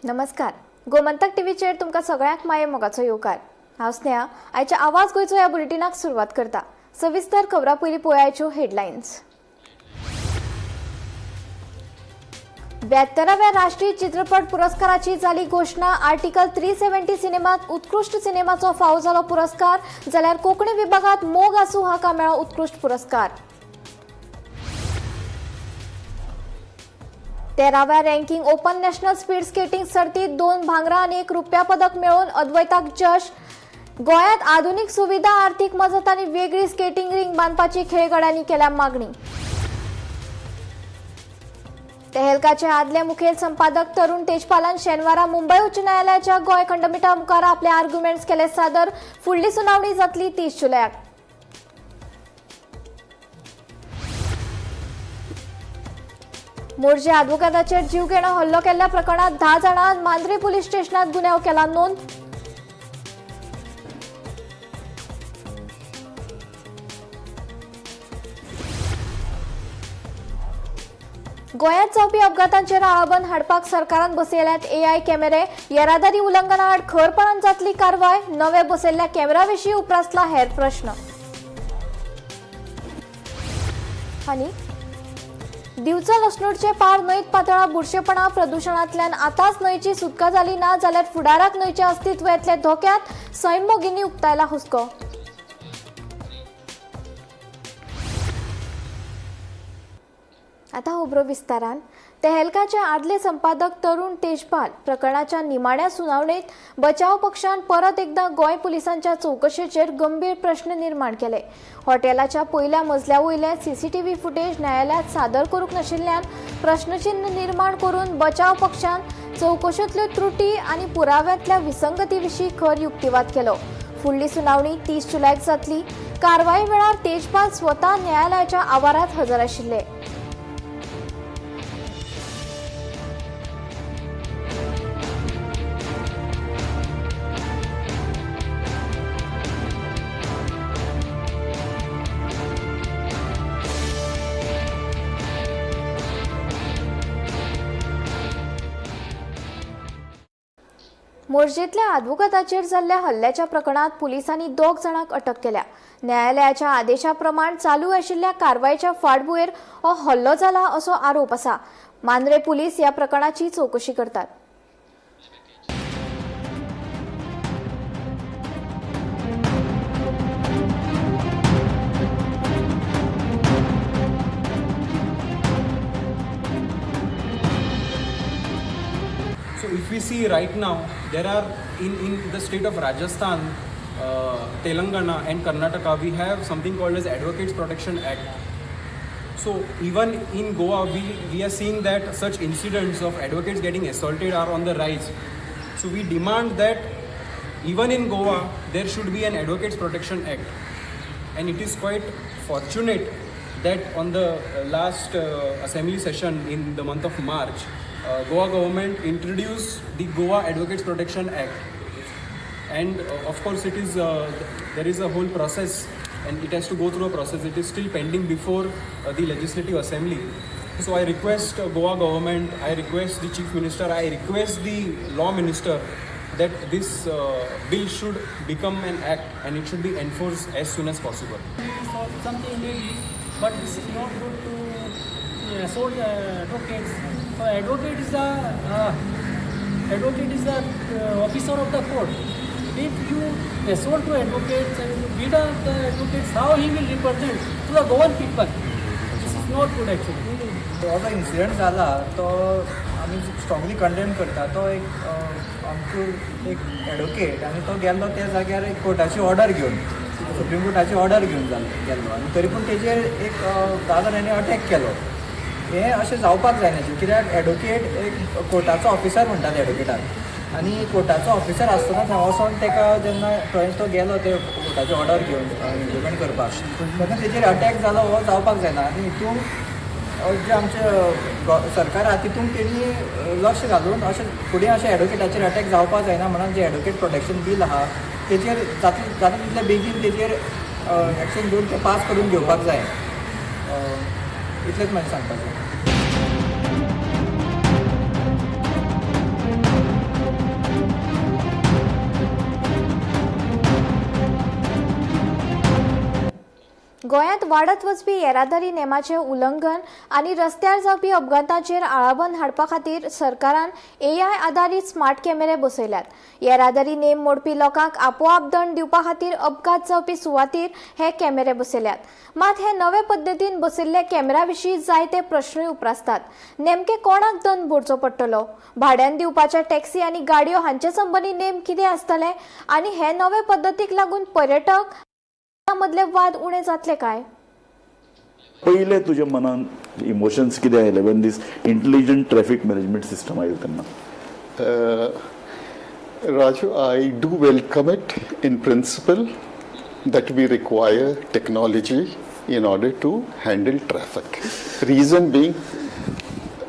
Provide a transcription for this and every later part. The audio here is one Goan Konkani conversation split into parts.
नमस्कार, गोमंतक टीव्हीचेर तुमकां सगळ्यांक माये मोगाचो येवकार. हांव स्नेहा. आयच्या आवाज गोंयचो ह्या बुलेटिनाक सुरवात करता. सविस्तर खबरां पयलीं पळयाच्यो हेडलायन्स. 72व्या राष्ट्रीय चित्रपट पुरस्काराची जाली घोशणा. आर्टिकल 370 सिनेमात उत्कृश्ट सिनेमाचो फावो जालो पुरस्कार, जाल्यार कोंकणी विभागात मोग आसू हाका मेळ्ळो उत्कृश्ट पुरस्कार. 13व्या ranking open national speed skating सर्तीत 2 भांगरा आनी 1 रुप्या पदक मेळोवन अद्वैताक जश. गोंयांत आधुनीक सुविधा, आर्थीक मजत आनी वेगळी स्केटिंग रिंग बांदपाची खेळगड्यांनी केल्या मागणी. तेहलकाचे आदले मुखेल संपादक तरुण तेजपालान शेनवारा मुंबय उच्च न्यायालयाच्या गोंय खंडपिठा मुखार आपले आर्ग्युमेंट्स केले सादर. फुडली सुनावणी जातली 30 जुलयाक. मोरजे आदवोगादाचेर जीवघेणो हल्लो केल्ल्या प्रकरणात 10 जाणांत मांद्रे पुलीस स्टेशनात गुन्यांव केला नोंद. गोंयांत जावपी अपघातांचेर आळाबंद हाडपाक सरकारान बसयल्यात एआय कॅमेरे. येरादारी उल्लंघना आड खरपणान जातली कारवाय. नवे बसयल्ल्या कॅमेरा विशीं उप्रासला हेर प्रश्न. आनी दिवचल अस्नोडचे पार न्हंयत पातळा बुरशेपणा. प्रदुशणांतल्यान आतांच न्हंयची सुटका जाली ना जाल्यार फुडाराक न्हंयचें अस्तित्व येतलें धोक्यांत. सैममोगींनी उक्तायला हुस्को. आता खबरो विस्तारान. तेहलकाचे आदले संपादक तरुण तेजपाल प्रकरणाच्या निमाण्या सुनावणेत बचाव पक्षान परत एकदा गोंय पुलिसांच्या चवकशेचेर गंभीर प्रश्न निर्माण केले. हॉटेलाच्या पयल्या मजल्या वयले सीसीटीव्ही फुटेज न्यायालयात सादर करूंक नाशिल्ल्यान प्रश्नचिन्ह निर्माण करून बचाव पक्षान चवकशेंतल्यो त्रुटी आनी पुराव्यांतल्या विसंगती विशीं खर युक्तिवाद केलो. फुडली सुनावणी 30 जुलयाक जातली. कारवाये वेळार तेजपाल स्वता न्यायालयाच्या आवारात हजर आशिल्ले. मोरजेंतल्या आदवोगादाचेर जाल्ल्या हल्ल्याच्या प्रकरणात पुलिसांनी 2 जाणांक अटक केल्या. न्यायालयाच्या आदेशा प्रमाण चालू आशिल्ल्या कारवायेच्या फाटभुंयेर हो हल्लो जाला असो आरोप आसा. मांद्रे पुलीस ह्या प्रकरणाची चवकशी करतात. So if we see right now, there are in the state of Rajasthan, Telangana and Karnataka, we have something called as Advocates Protection Act. So even in Goa, we are seeing that such incidents of advocates getting assaulted are on the rise. So we demand that even in Goa, there should be an Advocates Protection Act. And it is quite fortunate that on the last assembly session in the month of March, Goa government introduced the Goa Advocates Protection Act. And of course, it is there is a whole process and it has to go through a process. It is still pending before the Legislative Assembly. So I request Goa government, I request the Chief Minister, I request the Law Minister that this bill should become an act and it should be enforced as soon as possible. Something maybe, but this is not good to assault advocates. So advocate is the officer of the court. If you assault to advocates and you beat up the advocates, how he will represent to the Goan people? This is not good actually. तो जो इन्सिडंट जाला तो आमी स्ट्रांगली कंडेम करता. तो एक आमचो एक एडवोकेट आनी तो गेल्लो त्या जाग्यार एक कोर्टाची ऑर्डर घेवन, सुप्रीम कोर्टाची ऑर्डर घेवन गेल्लो आनी तरी पूण तेजेर एक 10 जाणांनी अटॅक केलो. हें अशें जावपाक जायना कित्याक एडवोकेट एक कोर्टाचो ऑफिसर म्हणटात एडवोकेटाक आनी कोर्टाचो ऑफिसर आसतना थंय वचोन तेका जेन्ना थंय तो गेलो ते कोर्टाची ऑर्डर घेवन इम्प्लिमेंट करपाक तेन्ना तेजेर अटॅक जालो हो जावपाक जायना. आनी हितून जे आमचे सरकार आहा तितून तेणी लक्ष घालून अशें फुडें अशें एडवोकेटाचेर अटॅक जावपाक जायना म्हणून जे एडवोकेट प्रोटेक्शन बील आहा तेजेर जाता तितले बेगीन तेजेर एक्शन घेवन तें पास करून घेवपाक जाय. इतलेंच म्हाजें सांगपाचें. गोंयांत वाडत वचपी येरादारी नेमाचें उल्लंघन आनी रस्त्यार जावपी अपघातांचेर आळाबंद हाडपा खातीर सरकारान एआय आदारीत स्मार्ट कॅमेरे बसयल्यात. येरादारी नेम मोडपी लोकांक आपोआप दंड दिवपा खातीर अपघात जावपी सुवातीर हे कॅमेरे बसयल्यात. मात हे नवे पद्दतीन बसयल्ले कॅमेरा विशीं जायते प्रश्नूय उप्रासतात. नेमके कोणाक दंड भरचो पडटलो? भाड्यान दिवपाच्या टॅक्सी आनी गाडयो हांचे संबंदी नेम कितें आसतले आनी हे नवे पद्दतीक लागून पर्यटक मदले वाद उणे जातले काय? पयले तुज्या मनान इमोशन्स कितें आयले when this intelligent traffic management system आयले तेन्ना? Raju, I do welcome it in principle that we require technology in order to handle traffic. Reason being,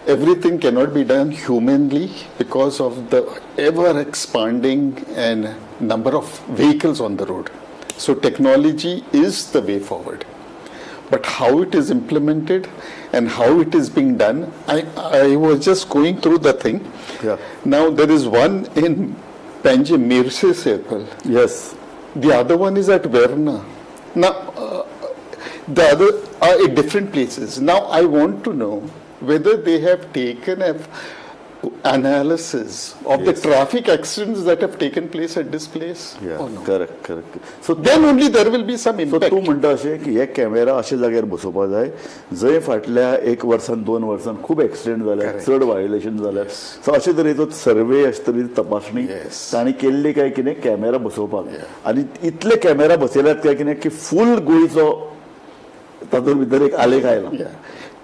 everything cannot be done humanly because of the ever expanding and number of vehicles on the road. So technology is the way forward. But how it is implemented and how it is being done, I was just going through the thing. Yeah. Now there is one in Panjim, Mirce Circle. Yes. The other one is at Verna. Now, the other are at different places. Now, I want to know whether they have taken a analysis of the Yes. traffic accidents that have taken place at this place or no. Correct correct. So Then only there will be some so impact. तूं म्हणटा अशें की हे कॅमेरा अशे जाग्यार बसोवपा जाय जंय फाटल्या एक वर्सान दोन वर्सान खूब एक्सिडेंट जाल्या, Correct. चड व्हायोलेशन जाल्या. सो अशे तरेचो सर्वे, अशे तरेची तपासणी Yes. तांणी केल्ली काय कितें कॅमेरा बसोवपाक. आनी इतले कॅमेरा बसयल्यात काय कितें की फूल गोंयचो तातूंत भितर एक आलेख आयला. Yeah.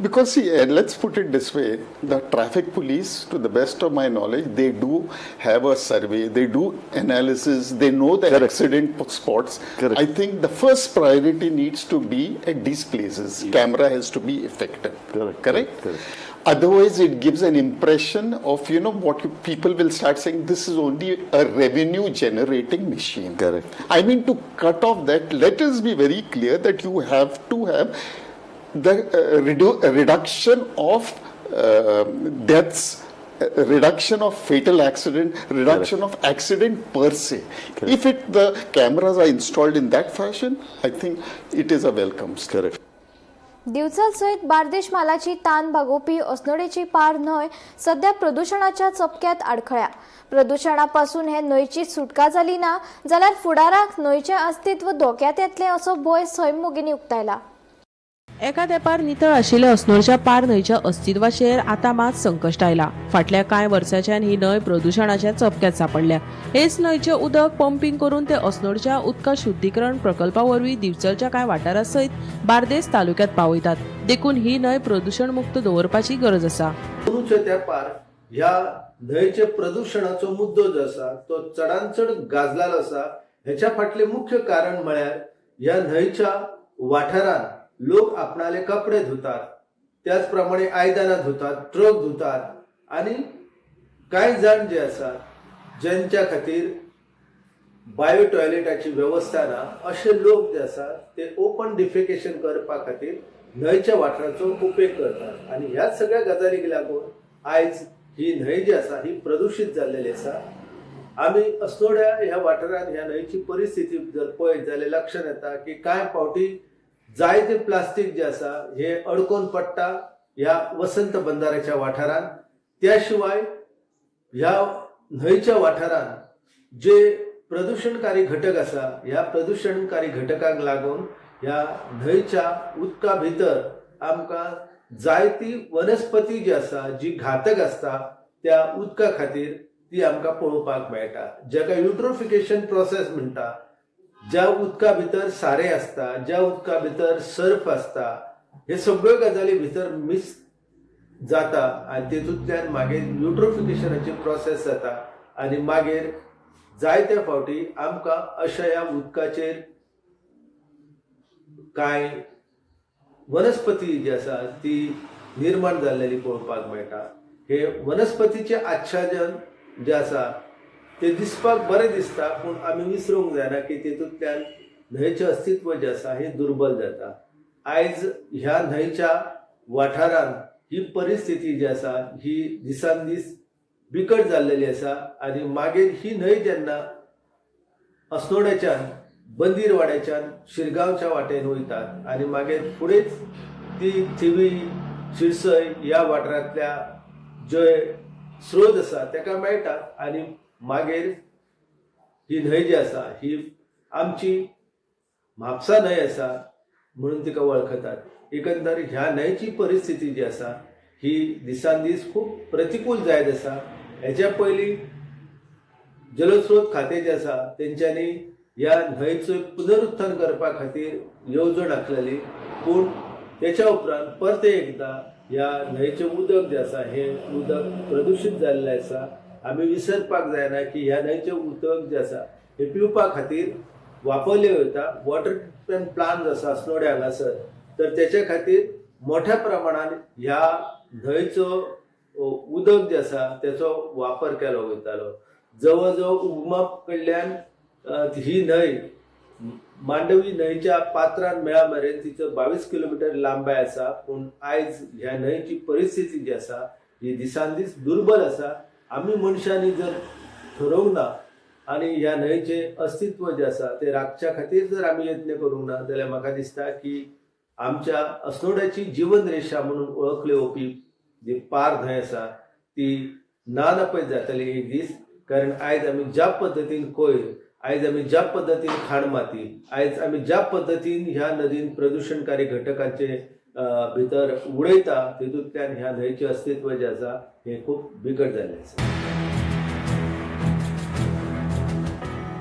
Because see, let's put it this way, the traffic police, to the best of my knowledge, they do have a survey, they do analysis, they know the Correct. Accident spots. Correct. I think the first priority needs to be at these places. Camera has to be effective. Correct, Correct? correct. Otherwise, it gives an impression of, you know, what you, people will start saying, this is only a revenue generating machine. Correct. I mean, to cut off that, let us be very clear that you have to have the reduction of deaths, reduction of fatal accident, reduction of accident per se. Correct. If the cameras are installed in that fashion, I think it is a welcome step. Correct. Divchal सयत बार्देश म्हालाची तान भागोवपी अस्नोडेची पार न्हंय सध्या प्रदुशणाच्या चपक्यात आडखळ्या. प्रदुशणा पासून हे न्हंयची सुटका जाली ना जाल्यार फुडाराक न्हंयचें अस्तित्व धोक्यांत येतलें असो भंय सैममोगींनी उक्तायला. एका तेंपार नितळ आशिल्ले अस्नोडच्या पार न्हंयच्या अस्तित्वाचेर आतां मात संकश्ट आयला. फाटल्या कांय वर्सांच्यान ही न्हंय प्रदुशणाच्या चपक्यात सांपडल्या. हेच न्हंयचें उदक पंपींग करून ते अस्नोडच्या उदका शुद्धीकरण प्रकल्पा वरवीं दिवचलच्या कांय वाठारां सयत बार्देस तालुक्यात पावयतात. देखून ही न्हंय प्रदुशण मुक्त दवरपाची गरज आसा. अंदूच्या तेंपार ह्या न्हंयचे प्रदुशणाचो मुद्दो जो आसा तो चडान चड गाजलेलो आसा. हेच्या फाटलें मुख्य कारण म्हळ्यार ह्या न्हंयच्या वाठारांत लोक आपणाले कपडे धुतात, त्याच प्रमाणे आयदनां धुतात, ट्रक धुतात आनी कांय जाण जे आसात ज्यांच्या खातीर बायो टॉयलेटाची वेवस्था ना अशे लोक जे आसात ते ओपन डिफेकेशन करपा खातीर न्हंयच्या वाठाराचो उपेग करतात आनी ह्या सगळ्या गजालीक लागून आयज ही न्हंय जी आसा ही प्रदुशीत जाल्लेली आसा. आमी अस्नोड्या ह्या वाठारांत ह्या न्हंयची परिस्थिती जर पळयत जाल्यार लक्षात येता की कांय फावटी जायते प्लास्टीक जे आसा हे अडकोवन पडटा ह्या वसंत बंधाऱ्याच्या वाठारांत. त्या शिवाय ह्या न्हंयच्या वाठारांत जे प्रदुशणकारी घटक आसा ह्या प्रदुशणकारी घटकांक लागून ह्या न्हंयच्या उदका भितर आमकां जायती वनस्पती जी आसा जी घातक आसता त्या उदका खातीर ती आमकां पळोवपाक मेळटा, जाका युट्रोफिकेशन प्रोसेस म्हणटा. ज्या उदका भितर सारें आसता, ज्या उदका भितर सर्फ आसता, हे सगळ्यो गजाली भितर मिक्स जाता आनी तेतूंतल्यान मागीर युट्रोफिकेशनाची प्रोसेस जाता आनी मागीर जायते फावटी आमकां अशा ह्या उदकाचेर कांय वनस्पती जी आसा ती निर्माण जाल्लेली पळोवपाक मेळटा. हे वनस्पतीचें आच्छादन जें आसा ते दिसपाक बरें दिसता, पूण आमी विसरूंक जायना की तेतूंतल्यान न्हंयचें अस्तित्व जें आसा हें दुर्बल जाता. आयज ह्या न्हंयच्या वाठारांत ही परिस्थिती जी आसा ही दिसान दीस बिकट जाल्लेली आसा आनी मागीर ही न्हंय जेन्ना अस्नोड्याच्यान बंदीरवाड्याच्यान शिरगांवच्या वाटेन वयतात आनी मागीर फुडेंच ती थिवी शिरसय ह्या वाठारांतल्या जे स्रोत आसा तेका मेळटा आनी मागीर ही न्हंय जी आसा ही आमची म्हापसा न्हंय आसा म्हणून तिका वळखतात. एकंदर ह्या न्हंयची परिस्थिती जी आसा ही दिसान दीस खूब प्रतिकूल जायत आसा. हेच्या पयलीं जलस्रोत खातें जें आसा तेंच्यांनी ह्या न्हंयचो पुनरुत्थान करपा खातीर येवजण आखलेली, पूण तेच्या उपरांत परते एकदां ह्या न्हंयचें उदक जें आसा हें उदक प्रदुशीत जाल्लें आसा. आमी विसरपाक जायना की ह्या न्हंयचें उदक जें आसा हें पिवपा खातीर वापरलें वता. वॉटर ट्रिटमेंट प्लांट जो आसा अस्नोडें हांगासर, तर तेच्या खातीर मोठ्या प्रमाणान ह्या न्हंयचो उदक जें आसा तेचो वापर केलो वयतालो. जवळ जवळ उगमा कडल्यान ही न्हंय मांडवी न्हंयच्या पात्रान मेळा मेरेन तिचो 22 किलोमिटर लांबाय आसा, पूण आयज ह्या न्हंयची परिस्थिती जी आसा ही दिसान दीस दुर्बल आसा. आमी मनशांनी जर थरोवंक ना आनी ह्या न्हंयचें अस्तित्व जें आसा तें राखच्या खातीर जर आमी यत्न करूंक ना जाल्यार म्हाका दिसता की आमच्या अस्नोड्याची जिवन रेशा म्हणून वळखली वचपी जी पार न्हंय आसा ती ना नपयत जातली एक दीस. कारण आयज आमी ज्या पद्दतीन कोयर, आयज आमी ज्या पद्दतीन खाण माती, आयज आमी ज्या पद्दतीन ह्या नदीन प्रदुशणकारी घटकांचे भितर उडयता तितूंतल्यान ह्या न्हंयचें अस्तित्व जें आसा हें खूब बिकट जाल्लें आसा.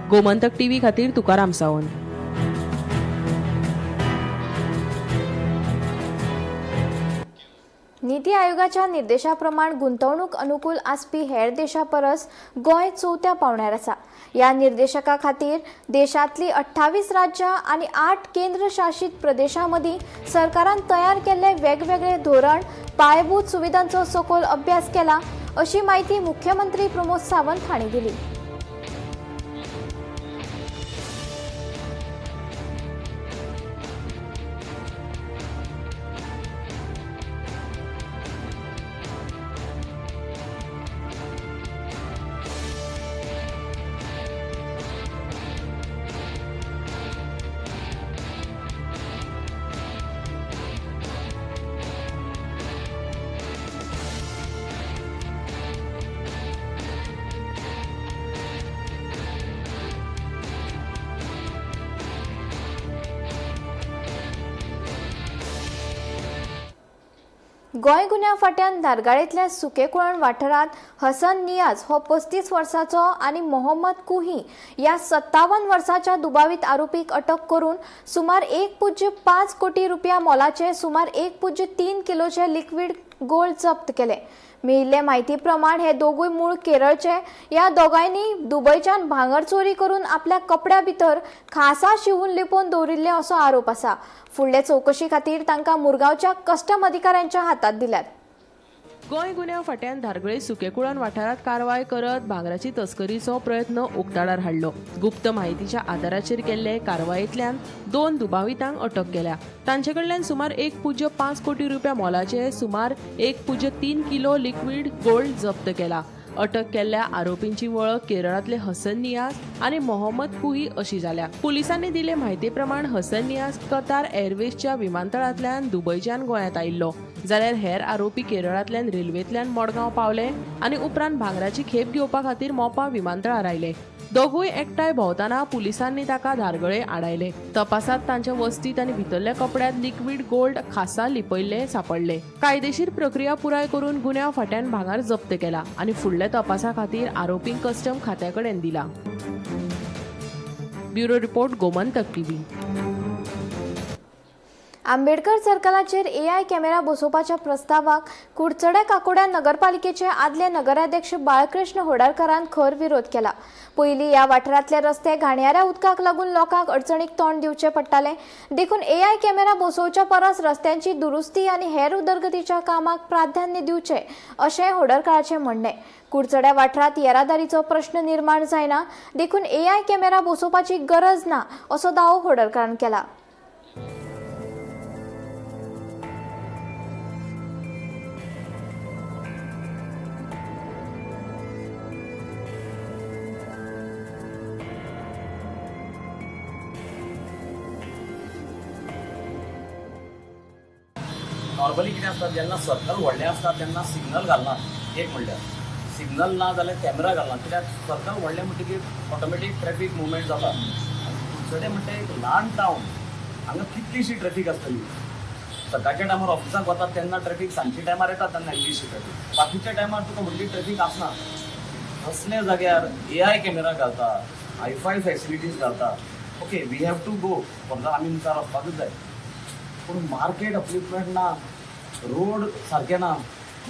गोमंतक टीव्ही खातीर तुकाराम सावंत. नीती आयोगाच्या निर्देशाप्रमाण गुंतवणूक अनुकूल आसपी हेर देशा परस गोंय चवथ्या पावंड्यार आसा. ह्या निर्देशका खातीर देशांतली 28 राज्यां आनी 8 केंद्रशासीत प्रदेशां मदीं सरकारान तयार केल्ले वेगवेगळे धोरण, पायाभूत सुविधांचो सखोल अभ्यास केला अशी म्हायती मुख्यमंत्री प्रमोद सावंत हांणी दिली. गोंय गुन्यांव फांट्यान धारगाळेंतल्या सुकेकुळण वाठारांत हसन नियाज हो 35 वर्सांचो आनी मोहम्मद कुही ह्या 57 वर्सांच्या दुबावीत आरोपीक अटक करून सुमार 1.5 कोटी रुपया मोलाचे सुमार 1.3 किलोचे लिक्विड गोल्ड जप्त केले. मेळिल्ले म्हायती प्रमाण हे दोगूय मूळ केरळचे. ह्या दोगांयनी दुबयच्यान भांगर चोरी करून आपल्या कपड्या भितर खासा शिवून लिपोवन दवरिल्ले असो आरोप आसा. फुडले चवकशी खातीर तांकां मुरगांवच्या कस्टम अधिकाऱ्यांच्या हातात दिल्यात. गोंय गुन्यांव फांट्यान धारगळे सुकेकुळण वाठारांत कारवाय करत भांगराची तस्करीचो प्रयत्न उक्ताडार हाडलो. गुप्त म्हायतीच्या आदाराचेर केल्ले कारवायेंतल्यान 2 दुबावितांक अटक केल्या. तांचे कडल्यान सुमार 1.5 कोटी रुपया मोलाचे सुमार 1.3 किलो लिक्विड गोल्ड जप्त केला. अटक केल्ल्या आरोपींची वळख केरळांतले हसन नियाज आनी मोहम्मद कुही अशी जाल्या. पुलिसांनी दिले म्हायती प्रमाण हसन नियाज कतार एअरवेजच्या विमानतळांतल्यान दुबयच्यान गोंयांत आयिल्लो, जाल्यार हेर आरोपी केरळांतल्यान रेल्वेंतल्यान मडगांव पावले आनी उपरांत भांगराची खेप घेवपा खातीर मोपा विमानतळार आयले. दोगूय एकठांय भोंवतना पुलिसांनी ताका धारगळे आडायले. तपासात तांच्या वस्तीत आनी भितरल्या कपड्यांत लिक्विड गोल्ड खासा लिपयल्ले सापडले. कायदेशीर प्रक्रिया पुराय करून गुन्यांव फांट्यान भांगर जप्त केला आनी फुडल्या तपासा खातीर आरोपींक कस्टम खात्या कडेन दिला. Bureau report, Gomantak TV. Ambedkar सर्कलाचेर AI camera बसोवपाच्या प्रस्तावाक कुडचड्या काकोड्या नगरपालिकेचे आदले नगराध्यक्ष बाळकृष्ण होडारकारान खर विरोध केला. पयलीं ह्या वाठारांतले रस्ते घाणयाऱ्या उदकाक लागून लोकांक अडचणीक तोंड दिवचें पडटालें, देखून एआय कॅमेरा बसोवच्या परस रस्त्यांची दुरुस्ती आनी हेर उदरगतीच्या कामाक प्राधान्य दिवचें अशें होडरकाराचें म्हणणें. कुडचड्या वाठारांत येरादारीचो प्रश्न निर्माण जायना देखून एआय कॅमेरा बसोवपाची गरज ना असो दावो होडरकारान केला. नॉर्मली कितें आसता, जेन्ना सर्कल व्हडलें आसता तेन्ना सिग्नल घालना. एक म्हणल्यार सिग्नल ना जाल्यार कॅमेरा घालना, कित्याक सर्कल व्हडलें म्हणटकीर ऑटोमॅटीक ट्रॅफीक मुवमेंट जाता. कुडचडें म्हणटा एक ल्हान टावन, हांगा कितलीशी ट्रॅफीक आसतली. सकाळच्या टायमार ऑफिसाक वतात तेन्ना ट्रॅफीक, सांजच्या टायमार येतात तेन्ना इल्लीशी ट्रॅफीक, बाकीच्या टायमार तुका व्हडली ट्रॅफीक आसना. असल्या जाग्यार एआय कॅमेरा घालता, हायफाय फॅसिलिटीज घालता. Okay, we have to go, समजा आमी मुखार वचपाकूच जाय, पूण मार्केट अपलिफ्टमेंट ना, रोड सारके ना,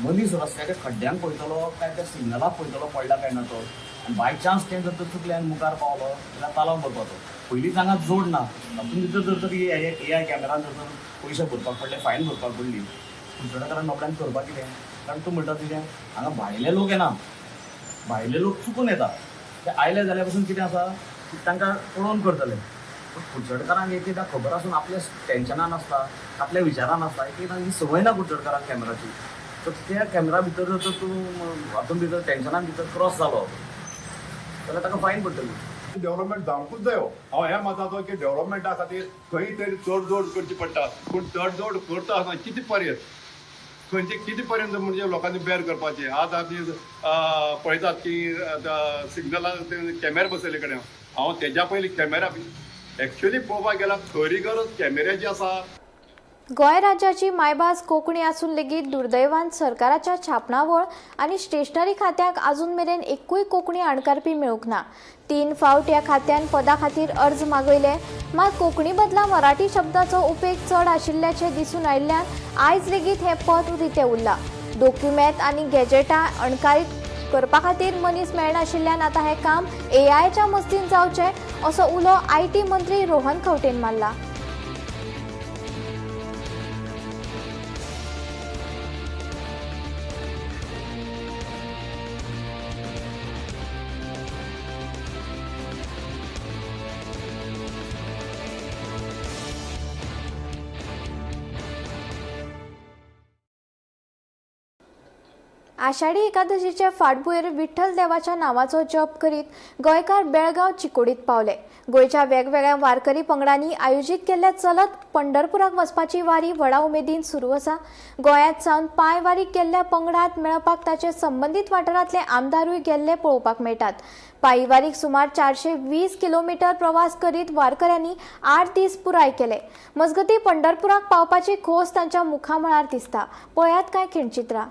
मनीस रस्त्याच्या खड्ड्यांक पळयतलो काय त्या सिग्नलाक पळयतलो पडला काय ना तो. आनी बाय चान्स तें जर तर चुकलें आनी मुखार पावलो जाल्यार तालाव भरपाचो. पयलींच हांगा जोड ना, तातूंत भितर जर तर एआय कॅमेरान जर तर पयशे भरपाक पडले, फायन भरपाक पडली, कुडचडेकारांक बाबड्यांक करपाक कितें? कारण तूं म्हणटा तुजें हांगा भायले लोक येना, भायले लोक चुकून येता. ते आयले जाल्यार पसून कितें आसा की तांकां पळोवन करतले. पूण कुडचडकारांक एक एकदां खबर आसून आपल्या टेन्शनान आसता, आपल्या विचारान आसता, एक एकदां ही संवय ना कुडचडकारांक कॅमेराची. तर त्या कॅमेरा भितर जर तूं हातून भितर टेन्शनान भितर क्रॉस जालो जाल्यार ताका फायन पडटली. डेव्हलपमेंट जावंकूच जायो. हांव ह्या मताचो की डेव्हलपमेंटा खातीर खंय तरी तडजोड करची पडटा, पूण तडजोड करता आसतना कितें पर्यंत, खंयचे कितें पर्यंत म्हणजे लोकांनी बेर करपाचें. आज आमी पळयतात की सिग्नलाक कॅमेरा बसयल्ले कडेन, हांव तेज्या पयलीं कॅमेरा एक्चुअली पळोवपाक गेल्यार खरी गरज कॅमेऱ्याची आसा. गोंय राज्याची मायभास कोंकणी आसून लेगीत दुर्दैवान सरकाराच्या छापणावळ आनी स्टेशनरी खात्याक अजून मेरेन एकूय कोंकणी अणकारपी मेळूंक ना. 3 फावट ह्या खात्यान पदा खातीर अर्ज मागयले, मात कोंकणी बदला मराठी शब्दाचो उपेग चड आशिल्ल्याचें दिसून आयिल्ल्यान आयज लेगीत हें पद रितें उरलां. डॉक्युमेंत आनी गॅजेटां अणकारीत करपा खातीर मनीस मेळनाशिल्ल्यान आतां हें काम एआयच्या मस्तीन जावचें असो उलो IT मंत्री रोहन खंवटेन मारला. आषाढी एकादशीचे फाटभुंयेर विठ्ठल देवाच्या नावाचो जप करीत गोंयकार बेळगांव चिकोडीत पावले. गोंयच्या वेगवेगळ्या वारकरी पंगडांनी आयोजीत केल्ल्या चलत पंढरपुराक वचपाची वारी व्हडा उमेदीन सुरू आसा. गोंयांत सावन पांयवारी केल्ल्या पंगडांत मेळपाक ताचे संबंदीत वाठारांतले आमदारूय गेल्ले पळोवपाक मेळटात. पायीवारीक सुमार 420 किलोमीटर प्रवास करीत वारकऱ्यांनी 8 दीस पुराय केले. मजगतीं पंढरपुराक पावपाची खोस तांच्या मुखामळार दिसता. पळयात कांय खिणचित्रां.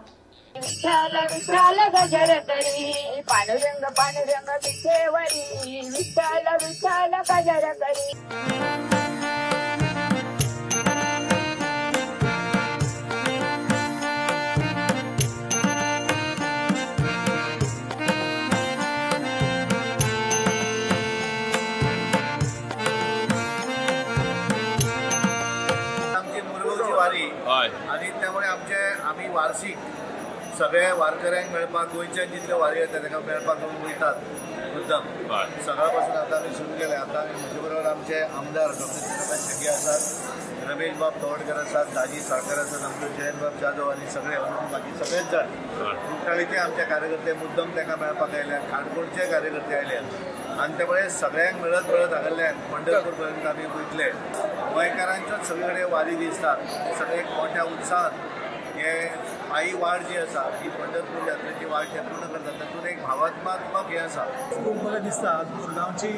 विठ्ठल विठ्ठल गजर करी, पांडुरंग पांडुरंग विठेवरी, विठ्ठल विठ्ठल गजर करी. आमची मुरगांवची वारी आनी त्यामुळे आमचे आमी वार्षिक सगळे वारकऱ्यांक मेळपाक, गोंयच्यान जितले वारी येता तांकां मेळपाक वयतात मुद्दम. सकाळ पासून आतां आमी सुरू केलें. आतां आमी म्हजे बरोबर आमचे आमदार डॉक्टर चंद्रकांत शेट्टी आसात, रमेश बाब तवडकर आसात, दाजी साळकर आसात, आमचो जयंत बाब जाधव आनी सगळे बाकी सगळेच जाण कुठ्ठाळीचे आमचे कार्यकर्ते मुद्दम तांकां मेळपाक आयल्या, काणकोणचे कार्यकर्ते आयले आनी त्यामुळे सगळ्यांक मेळत मेळत हांगासरल्यान पंढरपूर पर्यंत आमी वयतले. गोंयकारांच्योच सगळे कडेन वारी दिसतात, सगळे मोठ्या उत्साहान हे पायी वाट जी आसा ती पंढरपूर यात्रेची वाट हे पूर्ण करतात. तातूंत एक भावात्मात्मक हें आसा. खूब बरें दिसता. आज मुरगांवची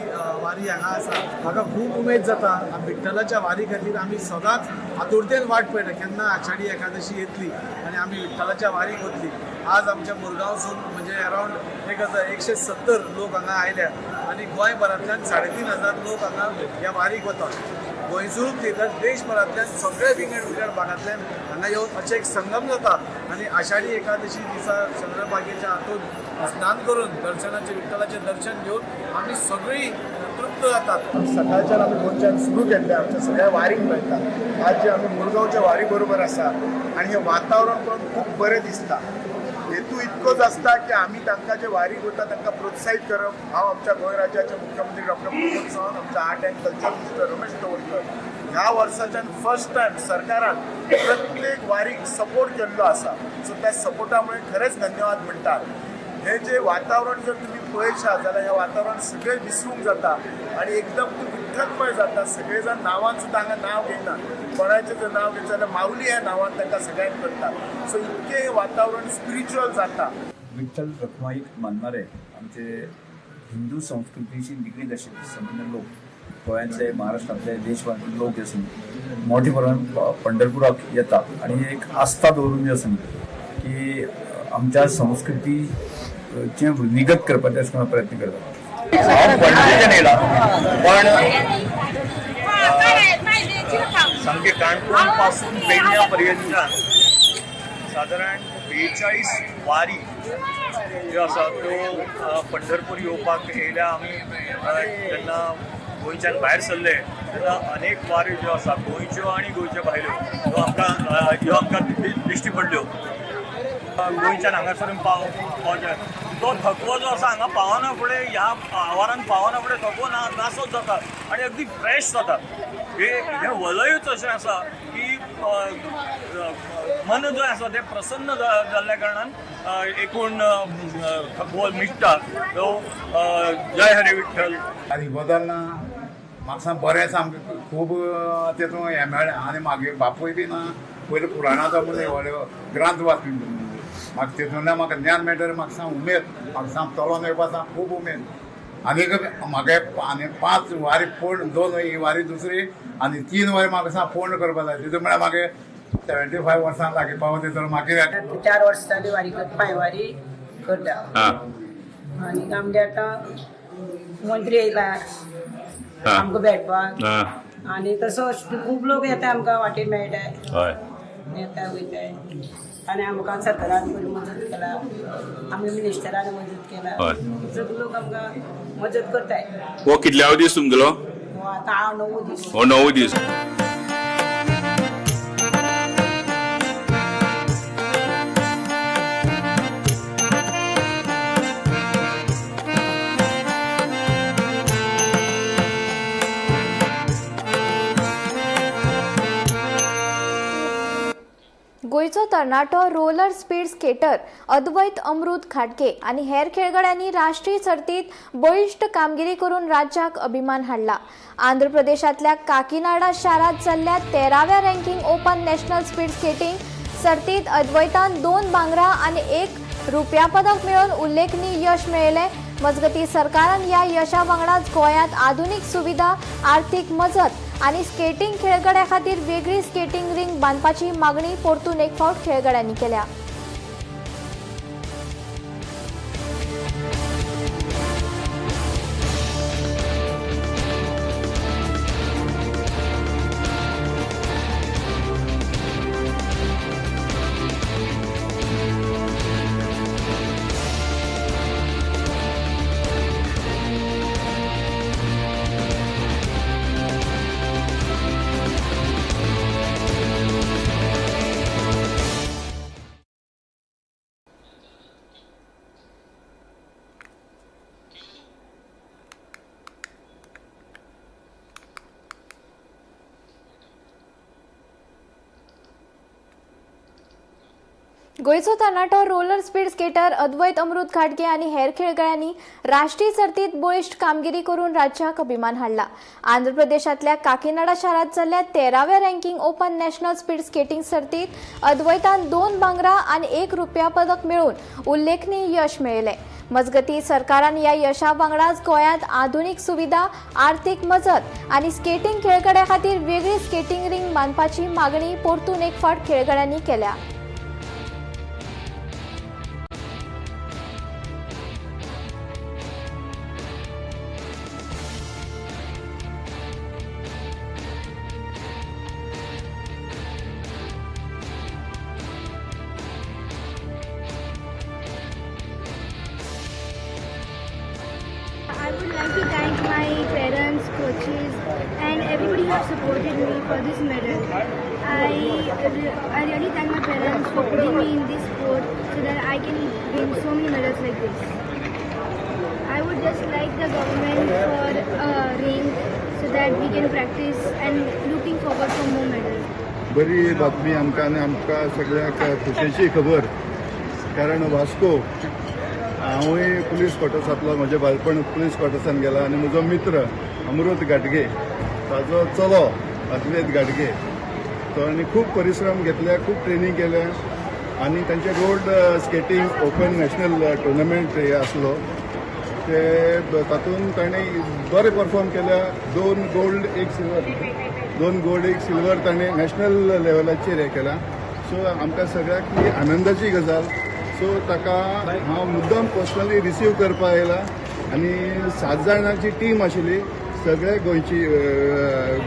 वारी हांगा आसा, म्हाका खूब उमेद जाता. विठ्ठलाच्या वारी खातीर आमी सदांच आतुरतेन वाट पळयता, केन्ना आषाढी एकादशी येतली आनी आमी विठ्ठलाच्या वारीक वतली. आज आमच्या मुरगांवसून म्हणजे अरावंड 1170 लोक हांगा आयल्या आनी गोंयभरांतल्यान 3500 लोक हांगा ह्या वारीक वतात. गोंयसून न्ही तर देशभरांतल्यान सगळे विंगड विंगड भागांतल्यान हांगा येवन अशें एक संगम जाता आनी आषाढी एकादशी दिसा चंद्रभागेच्या हातून स्नान करून दर्शनाचें विठ्ठलाचें दर्शन घेवन आमी सगळीं तृप्त जातात. सकाळच्यान आमी गोंयच्यान सुरू केल्लें आमच्या सगळ्या वारीक मेळटा. आज जे आमी मुरगांवच्या वारी बरोबर आसा आनी हें वातावरण पळोवन खूब बरें दिसता. हेतू इतकोच आसता की आमी तांकां जे वारीक वता तांकां प्रोत्साहीत करप. हांव आमच्या गोंय राज्याचे मुख्यमंत्री डॉक्टर प्रमोद सावंत, आमच्या art and culture minister Ramesh Tawadkar ह्या वर्साच्यान फर्स्ट टायम सरकारान प्रत्येक वारीक सपोर्ट केल्लो आसा. सो त्या सपोर्टा मुळे खरेंच धन्यवाद म्हणटात. हें जें वातावरण जर तुमी पळयशात जाल्यार हें वातावरण सगळें विसरूंक जाता आनी एकदम तूं विठ्ठलमय जाता. सगळे जाण नांवान सुद्दां हांगा नांव घेयना, कोणाचें जर नांव घेतलें जाल्यार माऊली ह्या नांवान तांकां सगळ्यांक करता. सो इतकें वातावरण स्पिरिच्युअल जाता. विठ्ठल रखुमाईक मानणारे आमचे हिंदू संस्कृतीशी निगडीत आशिल्ले सामान्य लोक, गोंयांतले, महाराष्ट्रांतले, देशभरांतले लोक जे आसा मोठे प्रमाणात पंढरपुराक येता आनी एक आस्था दवरून जे आसा की आमच्या संस्कृतीचें वृद्धिगत करपाचे अशें करून प्रयत्न करता. हांव पणजेच्यान येयला, पण सामकें काणकोण पासून पेडण्या पर्यंतच्यान सादारण 42 वारी ज्यो आसा त्यो पंढरपूर येवपाक येयल्या. आमी जेन्ना गोंयच्यान भायर सरले तेन्ना अनेक वारी ज्यो आसा गोंयच्यो आनी गोंयच्या भायल्यो ह्यो आमकां दिश्टी पडल्यो. गोंयच्यान हांगासरून पावचे तो थकवो जो आसा हांगा पावना फुडें, ह्या आवारान पावना फुडें थकवो नासोच जाता आनी अगदी फ्रेश जाता. हें वलयूच अशें आसा की मन जें आसा तें प्रसन्न जाल्ल्या कारणान एकूण थकवो मिटता. सो जय हरी विठ्ठल. आनी बदलना म्हाका बरें सामकें खूब तेतून हें मेळ्ळें. आनी मागीर बापूय बी ना पयलीं पुराणाचो म्हूण व्हडलो ग्रंथ वाचपी, म्हाका तेतूंतल्यान म्हाका ज्ञान मेळटलें. म्हाका सांग उमेद, म्हाका सांग चलोन येवपा सांग खूब उमेद. आनीक म्हाका आनी 5 वारी पूर्ण, 2 ही वारी दुसरी आनी 3 वारी म्हाका सांग पूर्ण करपा जाय. तितून म्हळ्यार म्हाका 75 वर्सां लागीं पावता तितून मागीर 4 वर्सां जाली वारी करता, पांयवारी करता. आनी आमगे आतां मंत्री येयला आमकां भेटपाक आनी तसो खूब लोक येता, आमकां वाटेर मेळटा, येता वयताय. आनी आमकां सरकारान बरी मदत केला, आमी मिनिस्टरान मदत केला, सगळे लोक आमकां मदत करताय. हो कितल्याव दीस तुमगेलो? हो आतां 9 दीस. हो 9 दीस. गोंयचो तरणाटो roller speed skater Advait Amrut Khatke आनी हेर खेळगड्यांनी राष्ट्रीय सर्तीत बळिश्ट कामगिरी करून राज्याक अभिमान हाडला. आंध्र प्रदेशांतल्या काकीनाडा शारांत जाल्ल्या 13व्या ranking open national speed skating सर्तीत अद्वैतान 2 भांगरा आनी 1 रुपया पदक मेळोवन उल्लेखनीय यश मेळयलें. मजगतीं सरकारान ह्या यशा वांगडाच गोंयांत आधुनीक सुविधा, आर्थीक मजत आनी स्केटिंग खेळगड्या खातीर वेगळी स्केटिंग रिंग बांदपाची मागणी परतून एक फावट खेळगड्यांनी केल्या. गोंयचो तरणाटो roller speed skater Advait Amrut Ghatge आनी हेर खेळगड्यांनी राष्ट्रीय सर्तीत बळिश्ट कामगिरी करून राज्याक अभिमान हाडला. आंध्र प्रदेशांतल्या काकीनाडा शारांत जाल्ल्या 13व्या ranking open national speed skating सर्तीत अद्वैतान 2 भांगरा आनी 1 रुपया पदक मेळोवन उल्लेखनीय यश मेळयलें. मजगतीं सरकारान ह्या यशा वांगडाच गोंयांत आधुनीक सुविधा, आर्थीक मजत आनी स्केटिंग खेळगड्या खातीर वेगळी स्केटिंग रिंग बांदपाची मागणी परतून एक फावट खेळगड्यांनी केल्या. I would like to thank my parents, coaches and everybody who have supported me for this medal. I really thank my parents for putting me in this sport so that I can win so many medals like this. I would just like the government for a ring so that we can practice and looking forward for more medals. बरी बातमी आमकां आनी आमकां सगळ्यांक खुशेची खबर, कारण वास्को हांवूय पुलीस क्वॉर्टर्सांतलो, म्हजें बालपण पुलीस क्वॉर्टर्सान गेलां आनी म्हजो मित्र अमृत घाटगे, ताजो चलो अद्वैत घाटगे, तो आनी खूब परिश्रम घेतले, खूब ट्रेनींग केलें आनी तांचे road skating open national tournament हे आसलो, ते तातूंत ताणें बरें परफॉर्म केल्या. 2 गोल्ड 1 सिल्वर, 2 गोल्ड 1 सिल्वर ताणें नॅशनल लेवलाचेर हें केलां. सो आमकां सगळ्याक ही आनंदाची गजाल. सो ताका हांव मुद्दम पर्सनली रिसीव करपाक आयला आनी 7 जाणांची टीम आशिल्ली, सगळे गोंयची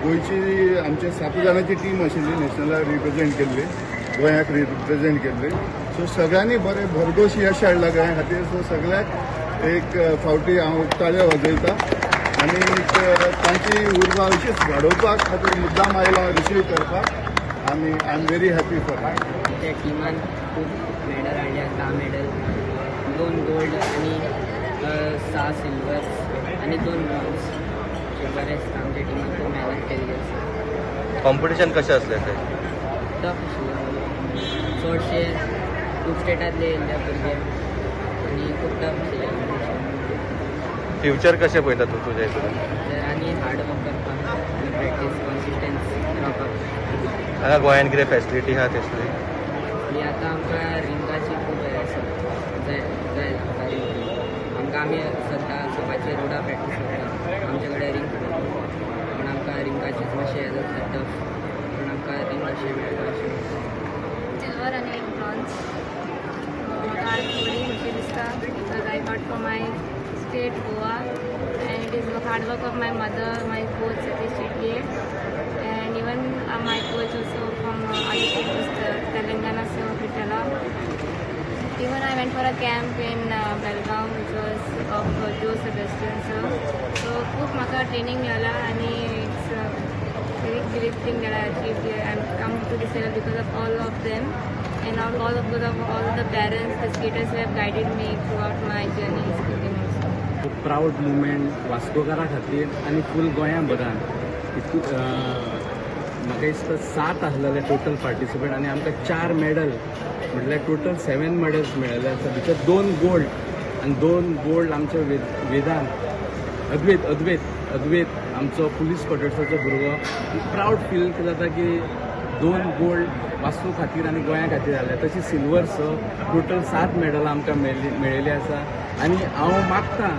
गोंयची आमचे 7 जाणांची टीम आशिल्ली, नॅशनलाक रिप्रेझेंट केल्ली, गोंयाक रिप्रेझेंट केल्ली. सो सगळ्यांनी बरें भरघोस यश हाडलां गोंया खातीर. सो सगळ्याक एक फावटी हांव ताळयो वाजयता आनी तांची उर्बा अशीच वाडोवपाक खातीर मुद्दाम आयला रिसीव करपाक आनी I am very happy for that. आमच्या टिमान खूब मेडल हाडल्या, 10 मेडल, 2 गोल्ड आनी 6 सिल्वर्स आनी 2 ब्रॉन्ज. बरें आसता आमच्या टिमान खूब मेहनत केल्ली आसा. कॉम्पिटिशन कशें आसलें तें? टफ आशिल्लें, चडशे खूब स्टेटांतले येयल्ले भुरगे आनी खूब टफ आशिल्लें कॉम्पिटिशन. फ्युचर कशें पळयता तूं तुज्या हितून? तर आनी हार्ड वर्क करपाक आनी प्रॅक्टीस कॉन्सिस्टन्स रावपाक. हांगा गोंयांत कितें फॅसिलिटी आहा तसली? आनी आतां आमकां रिंगाची खूब हें आसा, जाय जाय आमकां रिंग. आमकां आमी सद्दां सकाळचे रोडार प्रॅक्टीस करता, आमचे कडेन रिंग ना, पूण आमकां रिंगाचेच मातशें हें जाता टफ, पूण आमकां रिंग अशें मेळटा अशें. सिल्वर आनी 1 ब्रॉन्ज. म्हाका आज व्हडली खुशी दिसता because I got for my state Goa and it is the hard work of my mother, my coach Satish Shetye and even my coach also from other state, Telangana, so Vitala. Even I went for a camp in Belgaum which was of Joe Sebastian sir. So खूब म्हाका ट्रेनिंग मेळ्ळा आनी it's very great thing that I achieved here and come to this level because of all of them and all of all the parents, the skaters who have guided me throughout my journey in skating also. Proud moment वास्कोकारा खातीर आनी फूल गोंया भरान. म्हाका दिसता 7 आसलेले टोटल पार्टिसिपंट आनी आमकां 4 मेडल म्हटल्यार टोटल 7 मेडल्स मेळिल्ले आसा. भितर 2 गोल्ड आनी 2 गोल्ड आमच्या वेदान अद्वैत अद्वैत अद्वैत आमचो पुलीस क्वॉर्टर्साचो भुरगो. प्रावड फील जाता की 2 गोल्ड वास्को खातीर आनी गोंया खातीर जाले. तशी सिल्वर 6, टोटल 7 मेडलां आमकां मेळिल्ली आसा. आनी हांव मागता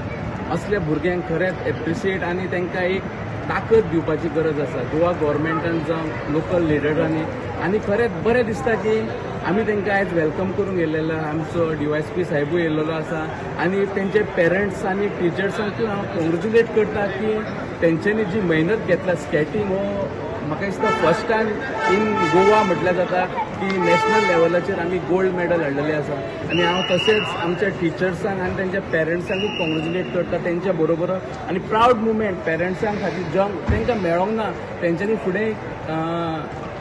असल्या भुरग्यांक खरेंच एप्रिशिएट आनी तांकां एक ताकद दिवपाची गरज आसा गोवा गव्हर्मेंटान जावं लोकल लिडरांनी. आनी खरेंच बरें दिसता की आमी तांकां आयज welcome करूंक येयलेलो, आमचो DYSP साहेबूय येयलेलो आसा आनी तेंचे पेरंट्स आनी टिचर्सांकूय हांव कॉंग्रेच्युलेट करता की तेंच्यांनी जी मेहनत घेतला. स्केटींग हो म्हाका दिसता फर्स्ट टायम इन गोवा म्हटल्यार जाता की नॅशनल लेवलाचेर आमी गोल्ड मेडल हाडलेलें आसा. आनी हांव तशेंच आमच्या टिचर्सांक आनी तेंच्या पेरंट्सांकूय कॉंग्रेच्युलेट करता तेंच्या बरोबर. आनी प्रावड मुवमेंट पेरंट्सां खातीर जें तांकां मेळोंक ना तेंच्यांनी फुडें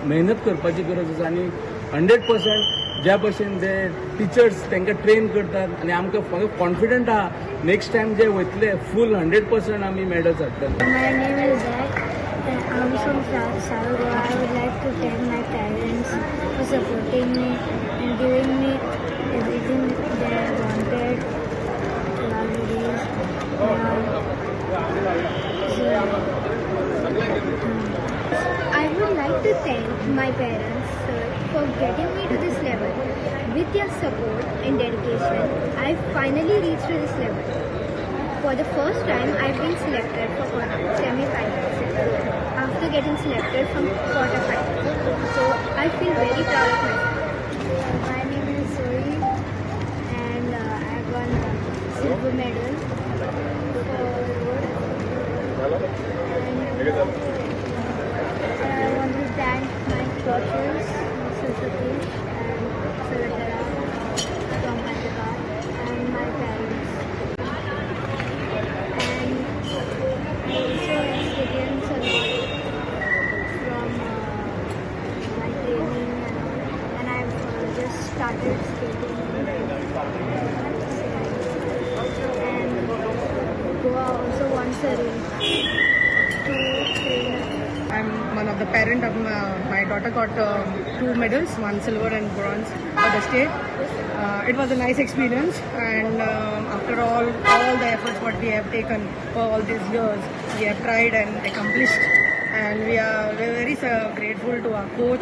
मेहनत करपाची गरज आसा. आनी 100% ज्या भशेन जे टिचर्स तांकां ट्रेन करतात आनी आमकां कॉन्फिडंट आहा नेक्स्ट टायम जे वयतले फूल 100% आमी मेडल्स हाडटले. My name is Zach. I'm from South Goa. I would like to thank my parents for supporting me and giving me everything that I wanted throughout the days. I would like to thank my parents, sir, for getting me to this level. With their support and dedication, I finally reached to this level. For the first time, I've been selected for semi-finals after getting selected from quarterfinals. So I feel very proud of myself. My name is Zoe and I won a silver medal for road. And I want to thank my coaches, Mr. Satish and Sir Vitala from Hyderabad, and my parents. And I also experienced a lot from my training and all. And I've just started skating. And Goa also wants a ring to train. I'm one of The parent of my daughter got 2 medals, 1 silver and bronze for the state. It was a nice experience, and after all the efforts what we have taken for all these years, we have tried and accomplished, and we are very grateful to our coach,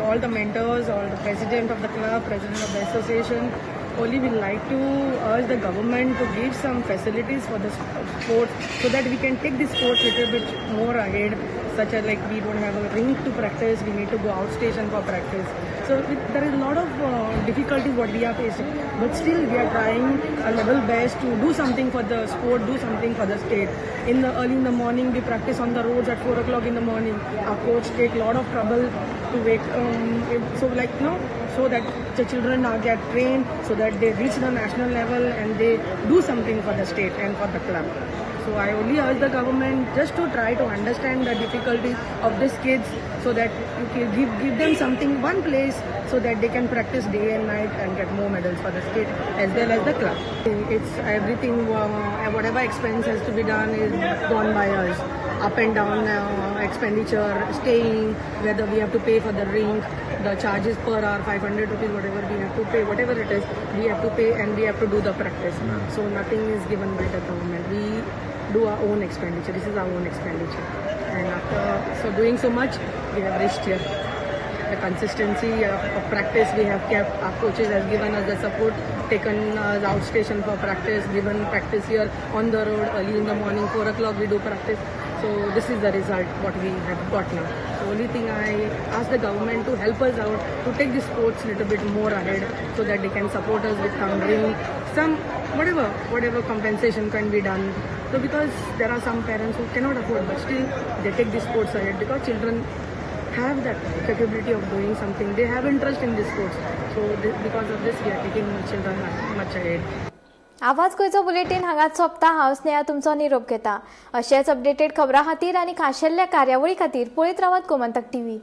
all the mentors, all the president of the club, president of the association. Only we like to urge the government to give some facilities for the sports so that we can take the sports little bit more ahead, such as like we don't have a rink to practice, we need to go outstation for practice. So there is a lot of difficulties what we are facing, but still we are trying our level best to do something for the sport, do something for the state. In the early in the morning we practice on the roads at 4 o'clock in the morning. Our coach take a lot of trouble to wake, so like no, so that the children now get trained, so that they reach the national level and they do something for the state and for the club. So I only urge the government just to try to understand the difficulties of these kids, so that you can give them something, one place, so that they can practice day and night and get more medals for the state as well as the club. It's everything, whatever expense has to be done is gone by us. Up and down expenditure, staying, whether we have to pay for the rink, the charges per hour, 500 rupees, whatever we have to pay, whatever it is, we have to pay, and we have to do the practice. So nothing is given by the government. We do our own expenditure. This is our own expenditure. And after so doing so much, we have reached here. The consistency of practice we have kept. Our coaches has given us the support, taken us outstation for practice, given practice here on the road early in the morning, 4 o'clock we do practice. So this is the result what we have got now. The only thing I ask the government to help us out to take the sports little bit more ahead, so that they can support us with some ring, some whatever compensation can be done. So because there are some parents who cannot afford, but still they take the sports ahead because children have that capability of doing something. They have interest in this sports. So because of this we are taking children much ahead. आवाज गोंयचो बुलेटीन हांगाच सोंपता. हांव स्नेहा तुमचो निरोप घेता. अशेच अपडेटेड खबरां खातीर आनी खाशेल्ल्या कार्यावळी खातीर पळयत रावात गोमंतक टीव्ही.